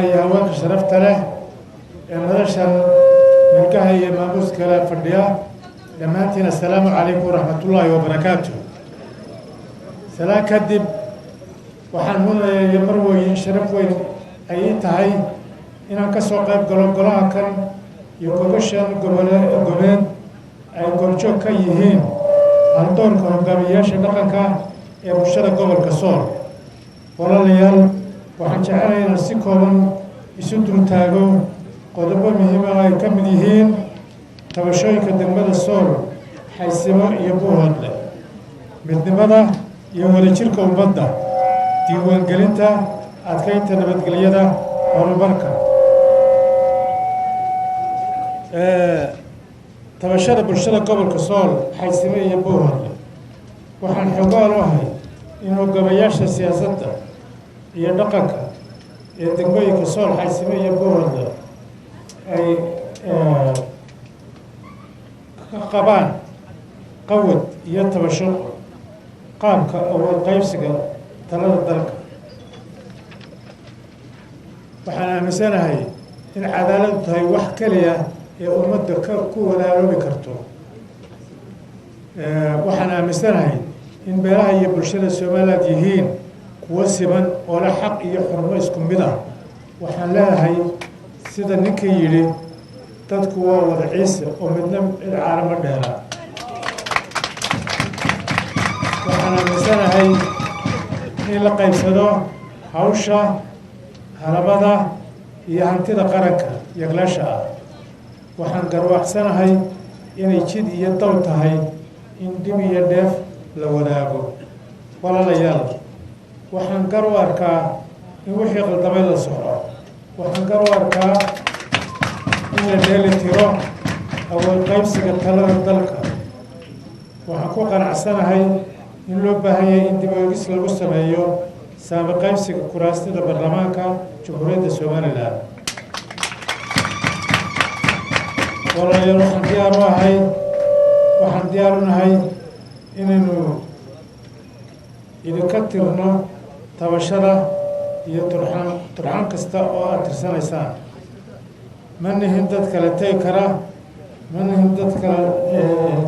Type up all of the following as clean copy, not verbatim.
Iyo haweenka sharafta leh ee madashan milkaha iyo maamuuskale fadhiya, dhammaantiin assalaamu calaykum waraxmatullaahi wabarakaatu. Salaan kadib, waxaan mudanayaa mar weyn, sharaf weyn ay ii tahay inaan ka soo qayb galo golaha kan iyo gogoshan gobole gobeed ay goobjoog ka yihiin haldoorka hogaamiyeyaasha dhaqanka ee bulshada gobolka Sool. Walaalayaal, waxaan jecelahay inaan si kooban isu dultaago qodobo muhiim ah ay ka mid yihiin tabashooyinka degmada Sool, Xaysimo iyo Buuhoodle, midnimada iyo wadajirka ummadda, diiwaangelinta, adkeynta nabadgelyada, horumarka. Tabashada bulshada gobolka Sool, Xaysimo iyo Buuhoodle. Waxaan xogaal u ahay in hogaamayaasha siyaasadda iyo dhaqanka ee degmooyinka Sool, Xaysimo iyo Buuhoodle ay ka qabaan qawad iyo tabasho qaabka awood qaybsiga talada dalka. Waxaan aaminsanahay in cadaaladu tahay wax keliya ee ummadda ka ku walaaloobi karto. Waxaan aaminsanahay in beelaha iyo bulshada Somaliland yihiin kuwo siman oo leh xaq iyo xurmo isku mid ah. Waxaan leeyahay, sida ninkii yidhi, "Dadku waa wada Ciise oo midna cid caalamo dheera." Waxaan aaminsanahay in la qaybsado hawsha, halabada iyo hantida qaranka yagleesha ah. Waxaan garwaaqsanahay inay jid iyo daw tahay in dhib iyo dheef la wadaago. Walaalayaal, waxaan gar u arkaa in wixii qaldamay la soxo. Waxaan gar u arkaa in la dheeli tiro awood qaybsiga talada dalka. Waxaan ku qanacsanahay in loo baahan yahay in dib oogis lagu sameeyo saami qaybsiga kuraastida baarlamaanka Jamhuuriyadda Somaliland. Walaalayaal, waxaan diyaar u ahay, waxaan diyaar u nahay inaynu idinka tirno tabashada iyo turxaan turxaan kasta oo aada tirsanaysaan. Ma nihin dad kale tegi kara, ma nihin dad kale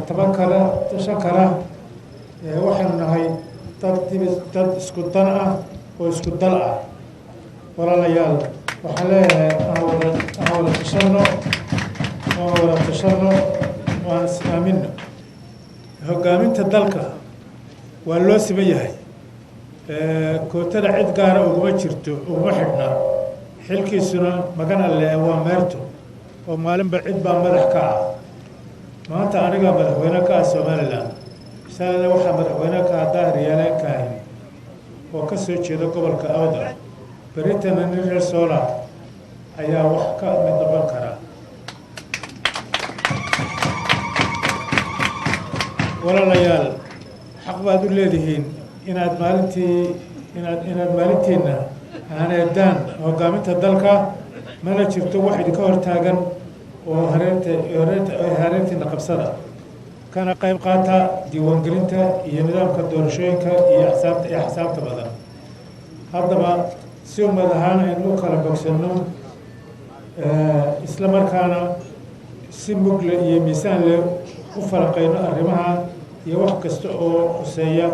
taban kara, tashan kara. Waxaynu nahay dad dib, dad isku dan ah oo isku dal ah. Walaalayaal, waxaan leeyahay aan wada tashano, aan wada tashano, aan is aamino. Hoggaaminta dalka waa loo siman yahay. Kootada cid gaara uguma jirto, uguma xidhna. Xilkiisuna magan alle waa meerto oo maalinba cid baa madax ka ah. Maanta anigaa madaxweyne ka ah Somaliland, shalana waxaa madaxweyne ka ah Daahir Yaale Kaahin oo ka soo jeeda gobolka Awdal. Beritana nin reer Soola ayaa wax ka mid noqon kara. Walaalayaal, xaq baad u leedihiin inaad maalintii inaad maalintiina haneedaan hoggaaminta dalka. Mana jirto wax idinka hortaagan oo hareertiina qabsada, kana qayb qaata diiwaangelinta iyo nidaamka doorashooyinka iyo axsaabta badan. Haddaba, si ummad ahaan aynu u kala bogsanno, isla markaana si mugle iyo miisaan leh u falanqayno arrimaha iyo wax kasta oo khuseeya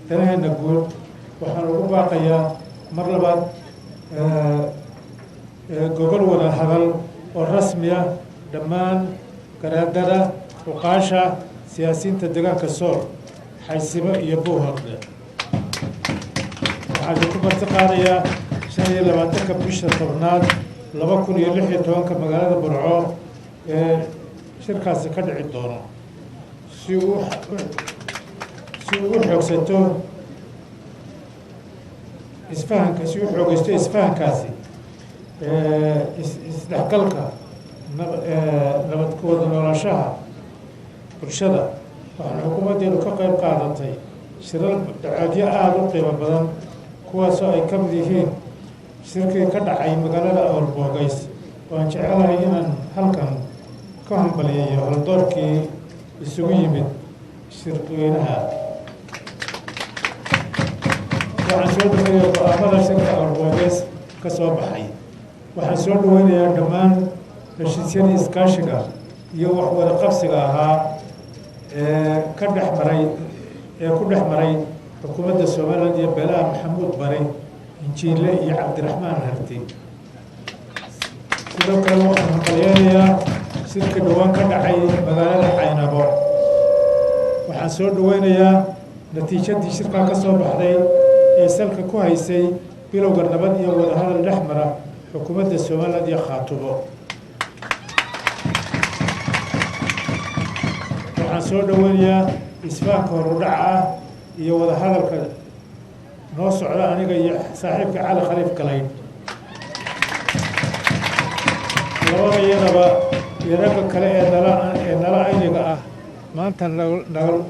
danaheena guud, waxaan ugu baaqayaa mar labaad gogol wada hadal oo rasmiya dhammaan garaadada, cuqaasha, siyaasiyiinta deegaanka Sool, Xaysimo iyo Buuhoodle. Waxaan idinku marti qaadayaa 25-ka bisha 10aad 2016-ka magaalada Burco ee shirkaasi ka dhici doono, si uu u xoogsato isfahanka, si uu xoogeysto isfahankaasi, isdhexgalka, nabad ku wada noolaanshaha bulshada. Waxaan xukuumaddeedu ka qayb qaadatay shirar dhacoodyo aada u qiimo badan, kuwaasoo ay ka mid yihiin shirkii ka dhacay magaalada Awrboogays oo aan jecelahay inaan halkan ka hambaliyeeyo haldoorkii isugu yimid shirweynaha. Waxaan soo dhaweeyay go-aamada shirka Awrboogays ka soo baxay. Waxaan soo dhaweynayaa dhammaan heshiisyadii iskaashiga iyo wax wada qabsiga ahaa ee ka dhex maray ee ku dhex maray xukuumadda Somaliland iyo beelaha Maxamuud Bari, Injiile iyo Cabdiraxmaan Harti. Sidoo kale waxaan hambalyeynayaa shirkii dhowaan ka dhacay magaalada Caynabo. Waxaan soo dhaweynayaa natiijadii shirkaa ka soo baxday ee salka ku haysay bilowga nabad iyo wadahadal dhex mara xukuumadda Somaliland iyo Khaatumo. Waxaan soo dhaweynayaa isfahanka horudhaca ah iyo wadahadalka noo socda aniga iyo saaxiibka Cali Khaliif Galaydh. Labada iyadaba iyo ragga kale ee nala ayniga ah maanta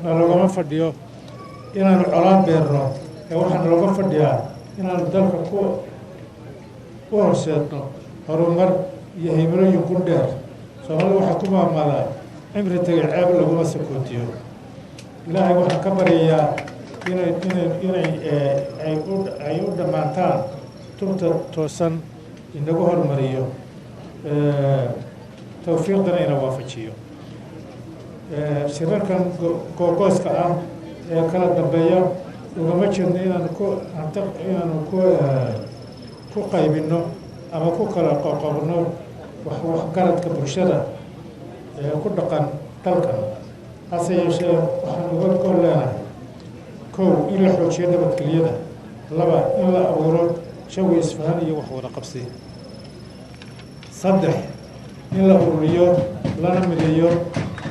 nalogama fadhiyo inaanu colaad beerno, ee waxaa nalooga fadhiyaa inaanu dalka ku horseedno horumar iyo himilooyin ku dheer. Soomaalida waxaa ku maamaadaa cimri tegay ceeb laguma sakootiyo. Ilaahay waxaan ka baryayaa inay inay inay ay u ay u dhammaantaan tubta toosan, inagu hormariyo, towfiiqdana ina waafajiyo. Shirarkan googooska ah ee kala dambeeya ugama jeedno inaanu ku qaybinno ama ku kala qoqobno waxgaradka bulshada ee ku dhaqan dalkan. Hase yeeshee, waxaan uga gol leenahay: kow, in la xoojiyo nabadgelyada; laba, in la abuuro jawi isfahan iyo wax wada qabsi; saddex, in la ururiyo lana mideeyo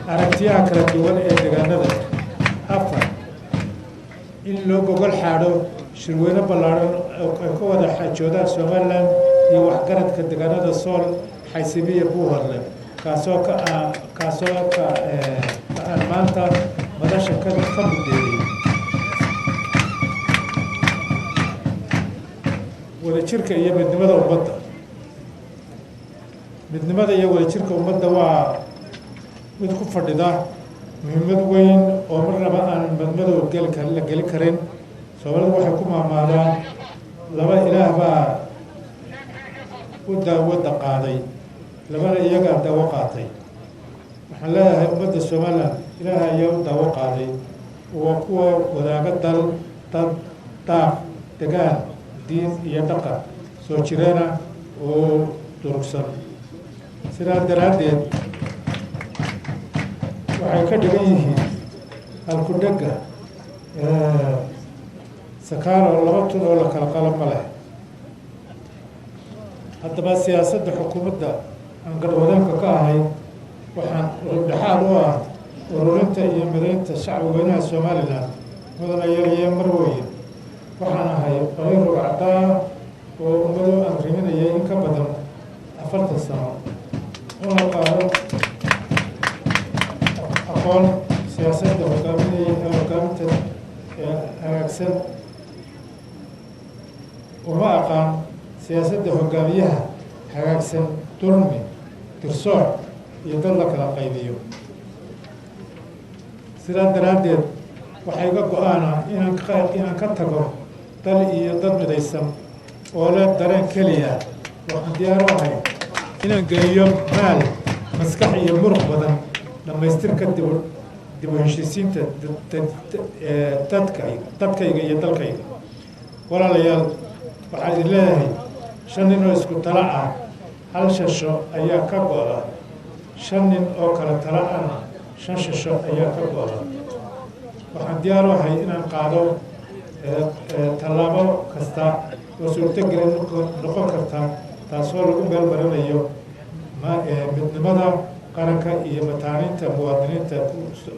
aragtiyaha kala duwan ee deegaanada; afar, in loo gogol xaadho shirweyne ballaadhan oo ay ka wada xaajoodaan Somaliland iyo waxgaradka deegaanada Sool, Xaysimiya, Buuhoodle, kaasoo ka aan maanta madasha ka muddeeyey. Wadajirka iyo midnimada ummadda. Midnimada iyo wadajirka ummadda waa mid ku fadhida muhiimad weyn oo marnaba aan madmadow geli la geli karin. Soomaalidu waxay ku maamaadaan: laba Ilaah baa u daawada qaaday, labana iyagaa daawo qaatay. Waxaan leeyahay ummadda Somaliland Ilaah ayaa u daawo qaaday. Waa kuwa wadaaga dal, dad, daaq, degaan, diin iyo dhaqan soo jireena oo durugsan. Sidaa daraaddeed waxay ka dhigan yihiin halku-dhegga sakaaro laba tun oo la kala qalo ma leh. Haddaba, siyaasadda xukuumadda aan garwadeenka ka ahay waxaan dhexaad u ah ururinta iyo mideynta shacbi weynaha Somaliland. Mudana yeelaya marweye, waxaan ahay oday rugcaddaa oo ummado aan riminayay in ka badan 40 sano, una qaado aqoon siyaasadda hogaaminaya hogaaminta hagaagsan. Uma aqaan siyaasadda hogaamiyaha hagaagsan dulmi, dirsooc iyo dad la kala qaybiyo. Sidaa daraaddeed waxaa iga go-aana inaan ka tago dal iyo dad midaysan oo leh dareen keliya. Waxaan diyaar u ahay inaan geliyo maal, maskax iyo muruq badan dhammaystirka dib u heshiisiinta dadka, dadkayga iyo dalkayga. Walaalayaal, waxaan idin leeyahay: shan nin oo isku tala ah hal shasho ayaa ka go-da, shan nin oo kala tala ahna shan shasho ayaa ka go-da. Waxaan diyaar u ahay inaan qaado tallaabo kasta oo suurtogelin noqon karta, taasoo lagu meel marinayo midnimada qaranka iyo mataaninta muwaadiniinta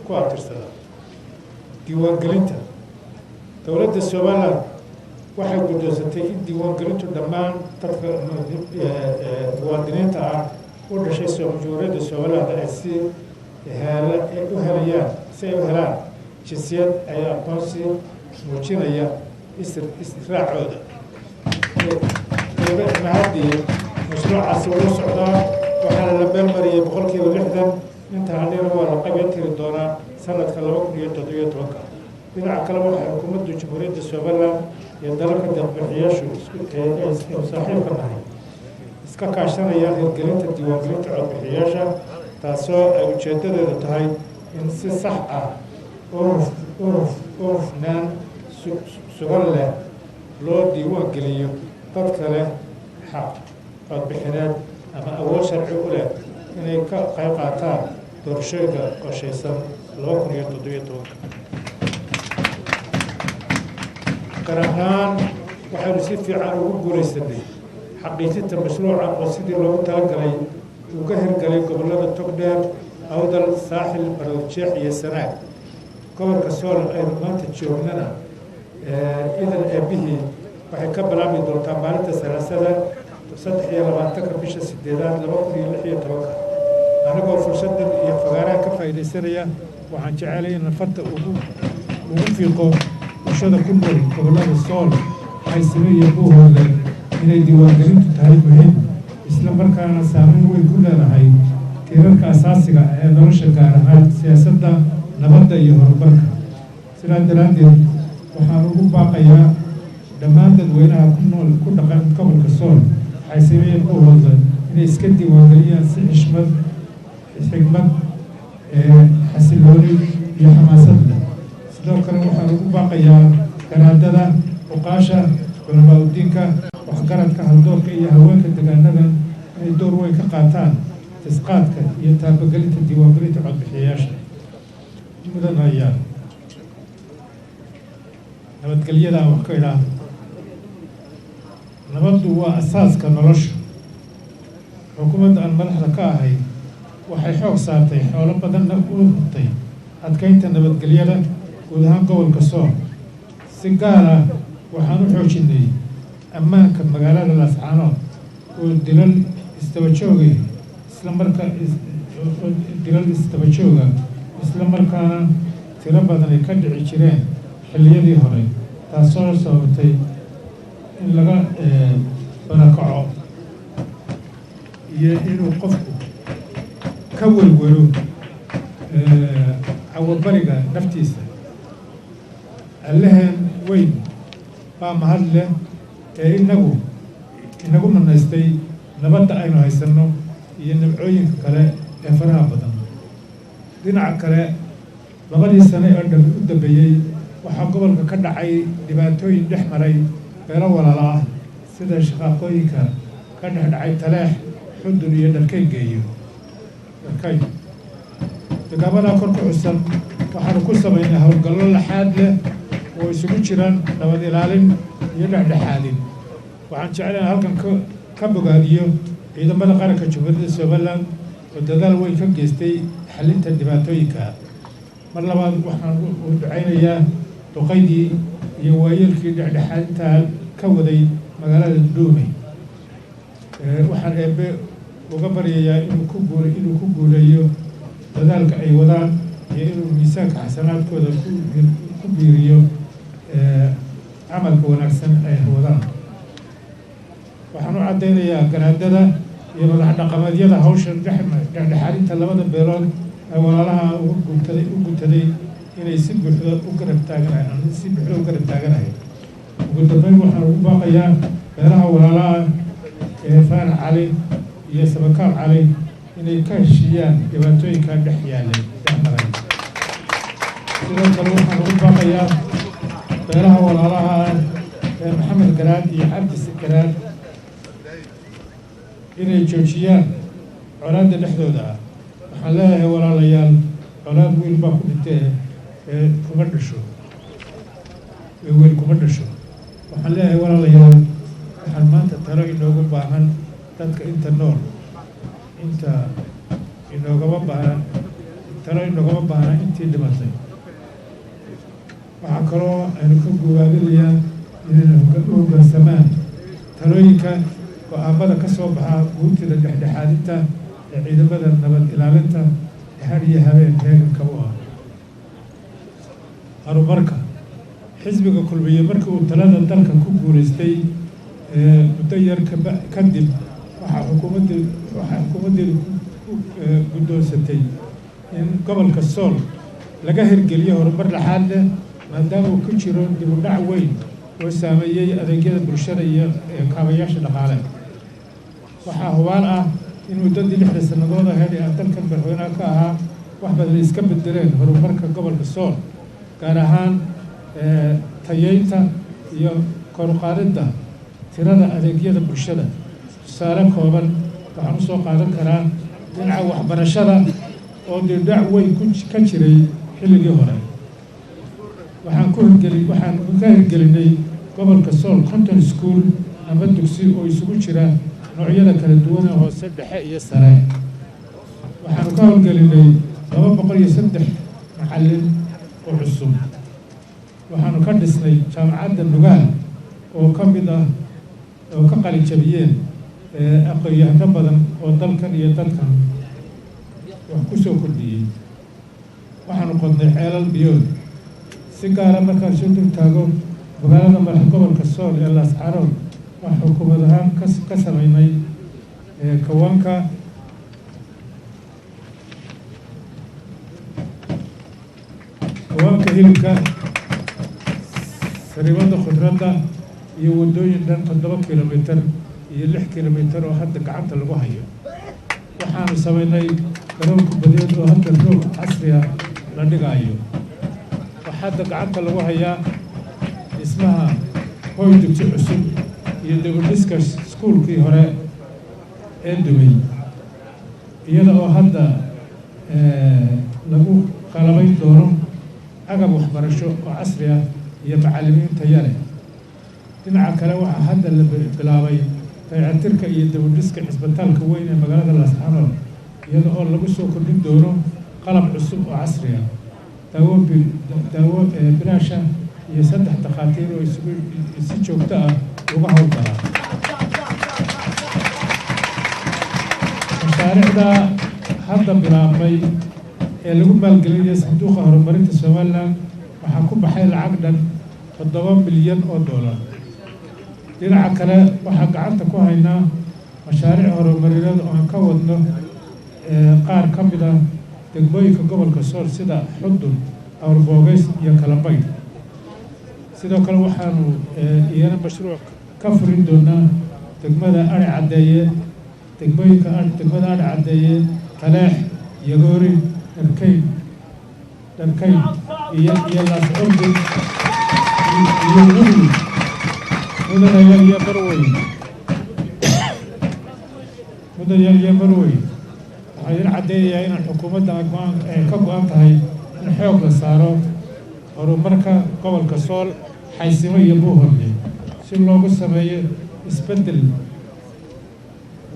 ku abtirsada. Diiwaangelinta: dowladda Somaliland waxay guddoonsatay in diiwaangelintu dhammaan dadka muwaadiniinta ah u dhashay Jamhuuriyadda Somaliland ay si u helayaan si ay u helaan jinsiyad ay aqoonsi muujinaya isir israacooda. Mahadii, mashruucaasi wuu socdaa, waxaana la meelmariyay 60%. Inta hadhina waa la qabyo tiri doonaa sanadka 2017-ka. Dhinaca kale, waxay xukuumadda Jamhuuriyadda Somaliland iyo dalalka deeqbixiyaashu saaxiibka nahay iska iska kaashanaya hirgelinta diiwaangelinta codbixiyayaasha, taasoo ay ujeeddadeedu tahay in si sax ah oo hufnaan sugan leh loo diiwaan geliyo dadka leh xaq codbixineed ama awood sharci u leh inay ka qayb qaataan doorashooyinka qorshaysan 2017. Gaar ahaan waxaynu si fiican ugu guulaysanay xaqiijinta mashruucan oo sidii loogu talagalay uu ka hirgalay gobollada Togdheer, Awdal, Saaxil, Maroodijeex iyo Sanaag. Gobolka Sool aynu maanta joognana, idan eebbihii, waxay ka bilaabmi doontaa maalinta Salaasada, 23-ka bisha sideedaad 2016. Anigoo fursaddan iyo fagaaraha ka faa'iidaysanaya, waxaan jecelay in farta ugu fiiqo bulshada ku nool gobollada Sool, Xaysimo iyo Buuhoodle inay diiwaangelintu tahay muhiim, isla markaana saameyn weyn ku leedahay tiirarka asaasiga ah ee nolosha, gaar ahaan siyaasadda, nabadda iyo horumarka. Sidaa daraaddeed, waxaan ugu baaqayaa dhammaan dadweynaha ku nool, ku dhaqan gobolka Sool, Xaysimo iyo Buuhoodle inay iska diiwaangeliyaan si xishmad, xigmad, xasilooni iyo xamaasad leh. Sidoo kale waxaan ugu baaqayaa garaadada, cuqaasha, culamaa udiinka, waxgaradka, haldoorka iyo haweenka degaanadan inay door weyn ka qaataan tisqaadka iyo taabagelinta diiwaangelinta codbixiyayaasha. Mudanayaan, nabadgelyada aan wax ka idhaahdo. Nabaddu waa asaaska nolosha. Xukuumadda aan madaxda ka ahay waxay xoog saartay, xoolo badanna u hurtay adkeynta nabadgelyada guud ahaan gobolka Sool. Si gaar ah waxaan u xoojinay ammaanka magaalada Laascaanood oo dilal isdaba joogay isla marka oo dilal isdaba jooga, isla markaana tiro badan ay ka dhici jireen xilliyadii hore, taasoo sababtay in laga barakaco iyo inuu qofku ka welwelo cawabariga naftiisa. Allaheen weyn baa mahad leh ee inagu manaystay nabadda aynu haysanno iyo nimcooyinka kale ee faraha badan. Dhinaca kale, 2dii sane ee dhan u dambeeyey waxaa gobolka ka dhacay dhibaatooyin dhex maray beelo walaala ah, sida shaqaaqooyinka ka dhex dhacay Taleex, Xudun iyo Dharkayngeeyo Dharkayn. Degaamadaa kor ku xusan waxaanu ku samaynay howlgallo laxaad leh oo isugu jiraan nabad ilaalin iyo dhexdhexaadin. Waxaan jeclahay halkan ka bogaadiyo ciidamada qaranka Jamhuuriyadda Somaliland oo dadaal weyn ka geystay xalinta dhibaatooyinka. Mar labaad waxaan u ducaynayaa duqaydii iyo waayeelkii dhexdhexaadinta ka waday magaalada Dhuumey. Waxaan Eebbe uga baryayaa inuu ku guuleeyo dadaalka ay wadaan iyo inuu miisaanka xasanaadkooda ku biiriyo camalka wanaagsan ay wadaan. Waxaan u caddaynayaa garaadada iyo madax dhaqameedyada hawsha dhexdhexaadinta labada beelood ee walaalaha ugu guntaday inay si buuxda u garab taaganahay, aan si buuxda u garab taaganahay. Ugu dambeyn, waxaan ugu baaqayaa beelaha walaalaha ee Faarax Cali iyo Sabakaab Cali inay ka heshiiyaan dhibaatooyinka dhex yaalay, dhex maray. Sidoo kale waxaan ugu baaqayaa beelaha walaalaha ah ee Maxamed Garaad iyo Cabdi Garaad inay joojiyaan colaadda dhexdooda ah. Waxaan leeyahay, walaalayaal, colaad wiil baa ku dhintee ee kuma dhasho, ee wiil kuma dhasho. Waxaan leeyahay, walaalayaal, waxaan maanta talo inoogu baahan dadka inta nool, inta inoogama baahna talo, inoogama baahna intii dhimatay. Waxaa kaloo aynu ka gubaabinayaa inayna u hoggaansamaan talooyinka, go-aamada ka soo baxa guurtida dhexdhexaadinta ee ciidamada nabad ilaalinta ee har iyo habeen heeganka u ah horumarka. Xisbiga Kulmiye markii uu talada dalka ku guulaystay muddo yar kadib, waxaa xukuumaddeedu ku guddoonsatay in gobolka Sool laga hirgeliyo horumar laxaad leh, maadaama uu ku jiro dib u dhac weyn oo saameeyey adeegyada bulshada iyo kaabayaasha dhaqaale. Waxaa hubaal ah in muddadii 6da sannadood ahayd ee aan dalkan madaxweynaha ka ahaa wax badan iska bedeleen horumarka gobolka Sool, gaar ahaan tayeynta iyo kor u qaadidda tirada adeegyada bulshada. Tusaale kooban waxaan usoo qaadan karaa dhinaca waxbarashada oo dildhac weyn ka jiray xilligii hore. Waxaan ka hirgelinay gobolka Sool 50 iskuul ama dugsi oo isugu jira noocyada kala duwan ee hoose, dhexe iyo sare. Waxaanu ka howlgelinay 203 macallin oo cusub. Waxaanu ka dhisnay Jaamacadda Nugaal oo ka mid ah oo ka qalin jabiyeen aqoon-yahano badan oo dalkan iyo dadkan wax ku soo kordhiyey. Waxaanu qodnay ceelal biyood. Si gaara markaan soo dul taago magaalada madax gobolka Sool ee Laascaanood, waxaa xukuumad ahaan ka sameynay kawaanka hilibka, sariibada khudradda iyo waddooyin dhan 7 kilomitir iyo 6 kilomitir oo hadda gacanta lagu hayo. Waxaanu sameynay garoon kubadeed oo hadda roog casriya la dhigaayo. Waxaa hadda gacanta lagu hayaa dhismaha hoy dugsi cusub iyo dibudhiska iskuulkii hore ee dumay, iyada oo hadda lagu qalabayn doono agab waxbarasho oo casri ah iyo macallimiin tayo leh. Dhinaca kale, waxaa hadda la bilaabay dayactirka iyo dibudhiska cisbitaalka weyn ee magaalada Laascaanood, iyada oo lagu soo kordhin doono qalab cusub oo casri ah, daawo bilaasha iyo saddex dakhaatiir oo isugu si joogto ah uga howlgala. Mashaariicda hadda bilaabmay ee lagu maalgelinaya Sanduuqa Horumarinta Somaliland waxaa ku baxay lacag dhan 7 milyan oo dollar. Dhinaca kale, waxaa gacanta ku haynaa mashaariic horumarineed oo aan ka wadno qaar ka mid ah degmooyinka gobolka Sool, sida Xudun, Awrboogeys iyo Kalabaydh. Sidoo kale, waxaanu iyana mashruuc ka fulin doonaa degmada Ari Caddeeye, degmooyinka degmada Ari Caddeeye, Taleex, Yagoori, Dharkayn iyo Laas Curdin iyo Gurwi. Mudanayaal iyo marweyn, waxaan idin caddeeyayaa inaan xukuumadda go-aan ka go-an tahay in xoog la saaro horumarka gobolka Sool, Xaysimo iyo Buuhoodle, si loogu sameeyo isbeddel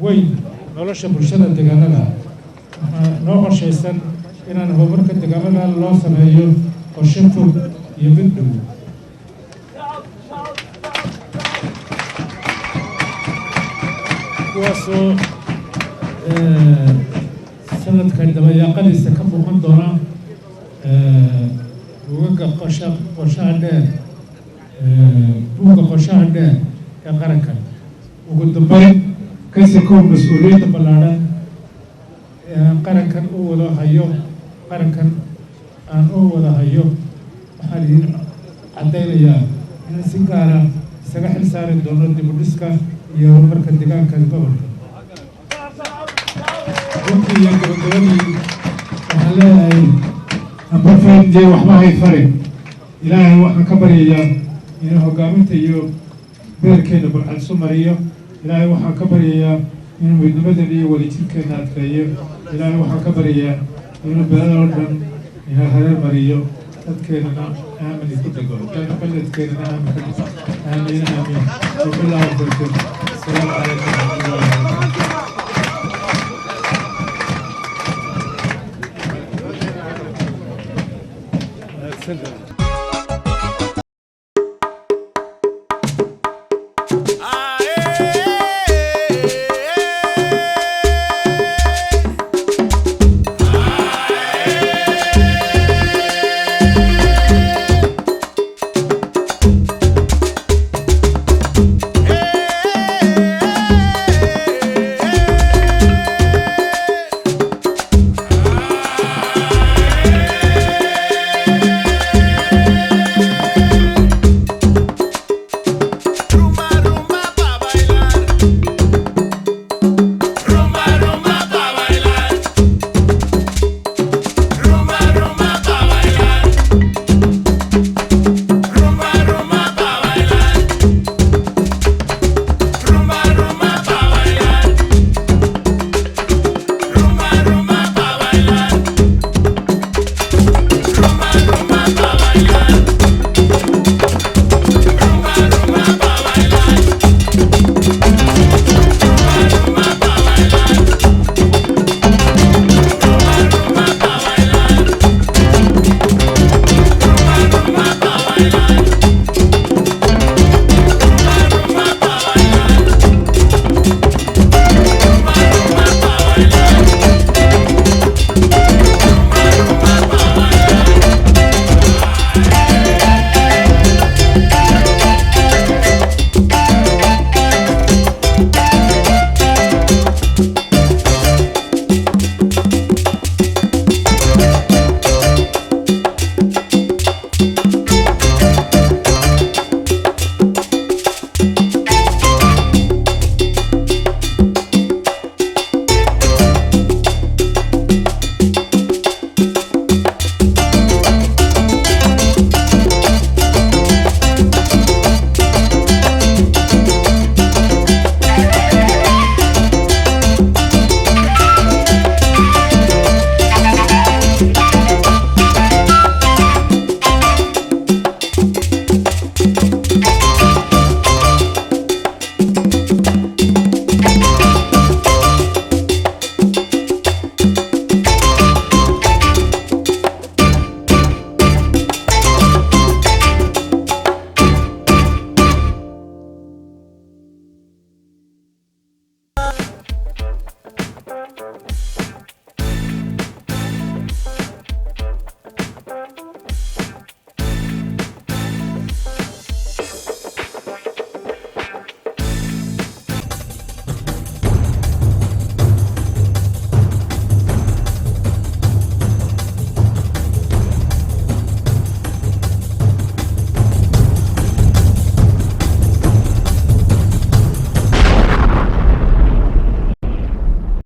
weyn nolosha bulshada deegaanada. Waxaa noo qorshaysan inaan horumarka deegaamada loo sameeyo qorshe fog iyo mid dhow, kuwaasoo sanadka dabayaaqadiisa ka muuqan doona buugaga qorsha qorshaha dheer, buugga qorshaha dheer ee qarankan. Ugu dambeyn, kasikow mas-uuliyadda ballaadhan ee aan qarankan u wada hayo, qarankan aan u wada hayo, waxaan idin caddaynayaa inaan si gaara isaga xil saari doono dib u dhiska iyo horumarka deegaanka gobolka. Runtii iyo gabagabadii, waxaan leeyahay amba faydee waxba hay farin. Ilaahay waxaan ka baryayaa inuu hoggaaminta iyo beerkeena burcadsu mariyo. Ilaahay waxaan ka baryayaa inuu midnimadeena iyo wadajirkeena adkeeyo. Ilaahay waxaan ka baryayaa inuu belada oo dhan ina hareer mariyo, dadkeenana aamin ku dhego, beledkeenana aamin ka dhigo. Aamiin, aamiin. Wabilaahi tawfiiq. Asalaamu calaykum waraxmatullahi.